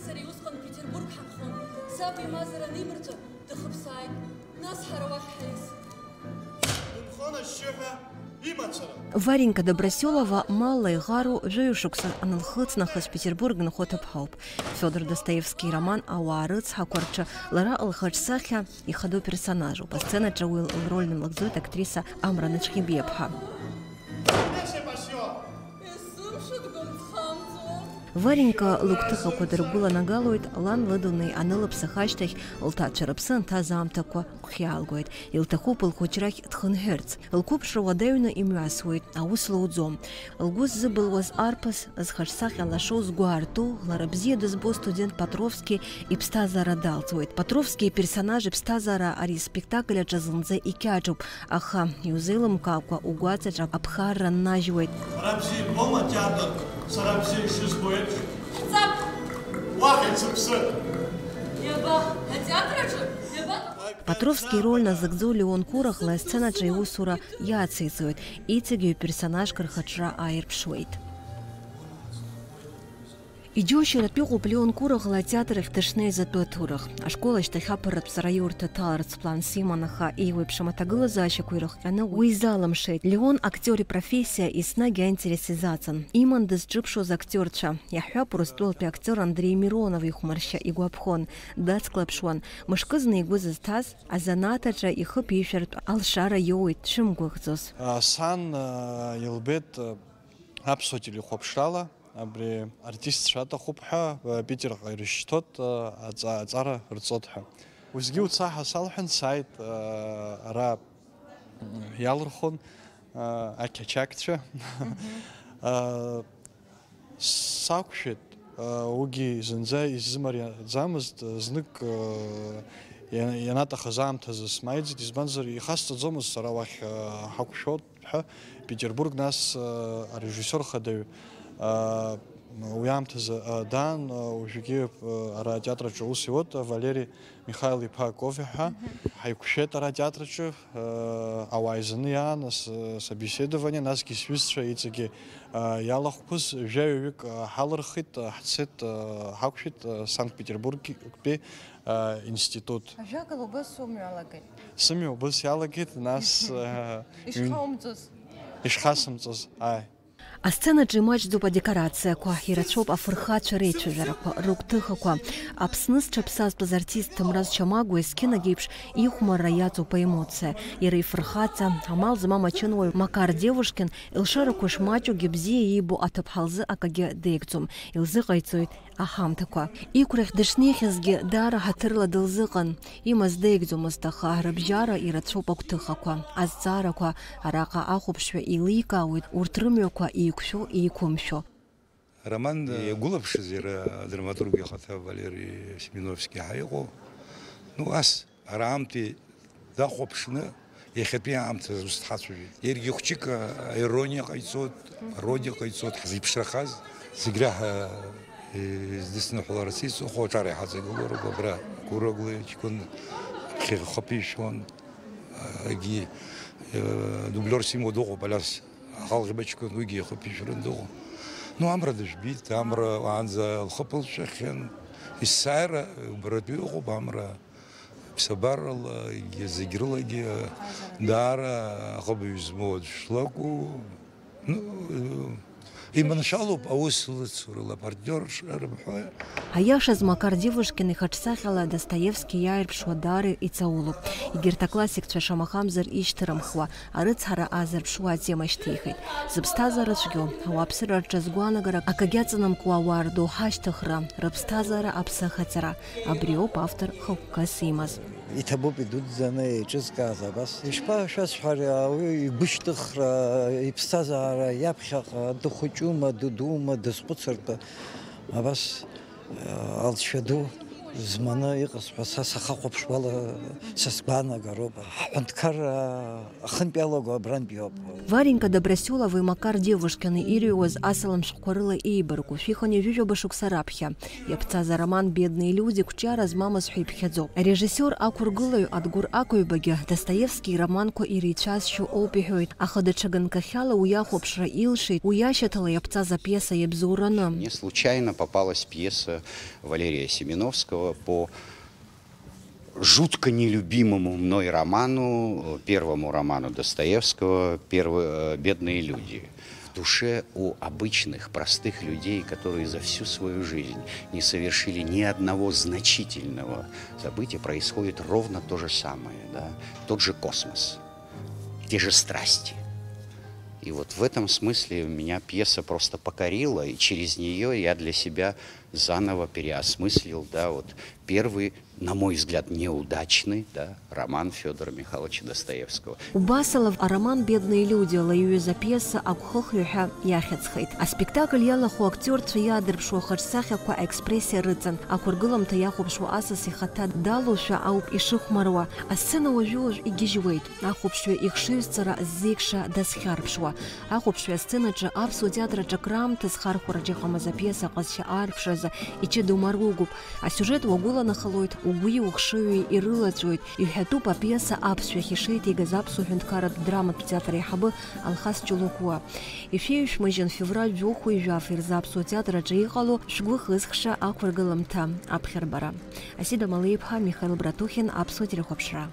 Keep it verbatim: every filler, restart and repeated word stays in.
Сара усҟан Петербург ҳанхон, саб имазара анимырҵәа, дахыԥсааит. Нас ҳара уахь ҳаиас. Дынхон ашьшьыҳәа имацара. Варенька Добросиолова малла иӷару жәаҩа шықәса анылхыҵ нахыс Петербург инхо ҭыԥҳауп. Федор Достоевски ироман Ауаа рыцҳақәа рҿы лара лхаҿсахьа ихадоу персонажуп. Асценаҿы уи лроль налыгӡоит актриса Амра Нацәхьыбиаԥҳа. Варенька лыгәҭыхақәа дыргәыланагалоит, лан лыдунеи анылыԥсах ашьҭахь лҭаацәа рыԥсы анҭаз аамҭақәа гәхьаалгоит. Илҭахуп лхәыҷрахь дхынҳәырц. Лқәыԥшра уадаҩны имҩасуеит, аус лоуӡом. Лгәы ззыбылуаз арԥыс, зхаҿсахьа лашоу згәы аарту, лара бзиа дызбо студент Патровски иԥсҭазаара далҵуеит. Патровски иперсонаж иԥсҭазаара ари аспектакль аҿы зынӡа икьаҿуп, аха иузеилымкаакәа угәаҵаҿ аԥхарра ннажьуеит. Бара бзиа иббома атеатр, сара бзиа ишызбо еиԥш? Ҳцап! Уаҳа ицыԥсы! Иаба, атеатр аҿы? Иаба? Патровски ироль назыгӡо Леон Курахла асценаҿы иусура иациҵоит, иҵегьы иперсонажк рхаҿра ааирԥшуеит. Иџьоушьаратә иҟоуп Леон Курахла атеатр ахь дышнеиз атәы аҭоурых. Ашкол ашьҭахь аԥырратә ҵараиурҭа ҭаларц план симан, аха еиуеиԥшым аҭагылазаашьақәа ирыхҟьаны уи изалымшеит. Леон актиор ипрофессиа еснагь аинтерес изаҵан. Иман дызҿыԥшуаз актиорцәа. Иаҳҳәап, Урыстәылатәи актиор Андреи Миронов ихәмаршьа игәаԥхон, дацклаԥшуан. Мышкызны игәы зызҭаз, азанааҭ аҿы ихы ԥишәартә алшара иоуеит, дшымгәыӷӡоз. Сан илбеит аԥсуа телехәаԥшрала, абри артистцәа аҭахуп ҳәа, Питерҟа ирышьҭоит, аҵа-, аҵара рҵоит ҳәа. Усгьы уца ҳәа салҳәан, сааит, ара иалырхон ақьачақьцәа. Сақәшәеит, уигьы зынӡа исзымариаӡамызт, знык иа-, ианаҭахыз аамҭазы смааиӡеит, избанзар, ихасҵаӡомызт сара уахь ҳақәшәоит ҳәа, Петербург, нас арежиссиор хадаҩ уи аамҭазы даан, уажәгьы ара атеатр аҿы аус иуеит, Валери Михаил-иԥа Ковиа ҳәа. Ҳаиқәшәеит ара атеатр аҿы, ауаа еизаны иаан, с-, собеседование, насгьы сҩызцәа иҵегьы иалахәқәаз жәаҩаҩык ҳалырхит, ҳцеит, ҳақәшәеит Санкт-Петербургтәи институт. Ажәакала, убыс сымҩа алагеит? Сымҩа убыс иалагеит, нас ҩн-, ишхаумҵоз? Ишхасымҵоз, ааи. Асценаҿы имаҷӡоуп адекорациақәа, ирацәоуп афырхацәа реицәажәарақәа, рыгәҭыхақәа. Аԥсны зҽаԥсазтәыз артист Ҭемраз Чамагәа есқьынагь еиԥш ихәмарра иаҵоуп аемоциа. Иара ифырхаҵа, амал змам ачынуаҩ Макар Девушкин илшарақәа шмаҷугьы бзиа иибо аҭыԥҳа лзы акагьы деигӡом, илзыҟаиҵоит аҳамҭақәа. Иқәрахь дышнеихьазгьы даара ҳаҭырла дылзыҟан. Имаз деигӡомызт, аха рыбжьара ирацәоуп агәҭыхақәа, азҵаарақәа. Араҟа ахәаԥшҩы еиликаауеит урҭ рымҩақәа еиқәшәо, еиқәымшәо. Роман иагәылаԥшыз иара адраматург ихаҭа Валери Семеновски ҳәа иҟоу, ну, ас ара аамҭеи дахәаԥшны, иахьатәи аамҭазы ус дҳацәажәеит. Иаргьы хәҷык аирониа ҟаиҵоит, пародиа ҟаиҵоит, ҳзеиԥшрахаз. Зегь раҳа, э, издысныҳәаларц иҵуху аҿар иҳаҵагылоуп, абра Курагла иҷкәын ԥхьаҟа ихы ԥишәон, егьи, э, дублиорс имоу дыҟоуп, Алиас Ахалӷьба ҷкәын, уигьы ихы ԥишәаран дыҟоуп. Ну, Амра дыжәбеит, Амра уаанӡа лхы ԥылҵәахьан, есааира убаратәы иҟоуп, Амра. Ԥсабаралагьы, зегь рылагьы даара аҟыбаҩ змоу аӡә шлакәу, ну, иманшәалоуп аус лыцу рыла апартиорша рымҳәои. Аиашаз, Макар Девушкин ихаҿсахьала Достоевски иааирԥшуа даара иҵаулоуп. Егьырҭ аклассикцәа шамахамзар ишьҭырымхуа, арыцҳара азырԥшуа атема шьҭихит. Зыԥсҭазаара цәгьоу, ауааԥсыра рҿы згәаанагара акагьы аҵанамкуа ауаа рдоуҳа ашьҭыхра, рыԥсҭазаара аԥсы ахаҵара, абри ауп автор хықәкыс имаз. Иҭабуп идуӡӡаны еиҿызкааз абас. Ишԥашәасҳәари, ауаҩы игәышьҭыхра, иԥсҭазаара иаԥхьаҟа дыхәыҷума, дыдуума, дазхәыцыртә абас, э, алҵшәа ду. Зманы иҟаз ҳәа са сахахәаԥшуала, са сгәаанагароуп. Ҳҳәынҭқарра ахынтә иалаго абрантә иоуп. Варенька Добросёловеи Макар Девушкини ирыҩуаз асалам шәҟәқәа рыла еибарку шәихынҩажәижәаба шықәса раԥхьа иаԥҵаз ароман Бедные люди қәҿиара змамыз ҳәа иԥхьаӡоуп. Арежиссиор ақәыргылаҩ Адгәыр Акәаҩбагьы Достоевски ироманқәа иреицәазшьо оуп иҳәоит, аха даҽа ганкахьала уи ахәаԥшра илшеит, уи ашьаҭала иаԥҵаз апиеса иабзоураны. Мне случайно попалась пьеса Валерия Семеновского по жутко нелюбимому мной роману, первому роману Достоевского, первый, э, «Бедные люди». В душе у обычных, простых людей, которые за всю свою жизнь не совершили ни одного значительного события, происходит ровно то же самое, да? Тот же космос, те же страсти. И вот в этом смысле меня пьеса просто покорила, и через нее я для себя заново переосмыслил, да, вот первый, на мой взгляд, неудачный, да, роман Федора Михайловича Достоевского. Убасала ароман Бедные люди ала иҩыз апиеса агәхыхҩы ҳәа иахьыӡхеит. Аспектакль иалахәу актиорцәа иаадырԥшуа хаҿсахьақәа аекспрессиа рыҵан, ақәыргыламҭа иахәаԥшуа асас ихаҭа далоушәа ауп ишыхәмаруа. Асцена уажәы-уажә игьежьуеит. Ахәаԥшҩы ихшыҩзцара ззеикша дазхьарԥшуа. Ахәаԥшҩы асценаҿы аԥсуа театр аҿы акраамҭа зхархәараҿ иҟамыз апиеса аҟазшьа аарԥшразы иҷыда умаругуп. Асиужет уагәыланахалоит, угәи ухшыҩи ирылаҵәоит. Иҳәатәуп апиеса аԥсшәахь ишеиҭеигаз аԥсуа ҳәынҭқарратә драматә театр аиҳабы Алхас Ҷулакуа. Ишәеиҩшәмыжьын февраль жәохәи жәаф ирзы аԥсуа театр аҿы иҟало шәгәы хызхша ақәыргыламҭа аԥхьарбара. Асида Малеиԥҳа, Михаил Братухин, Аԥсуа телехәаԥшра.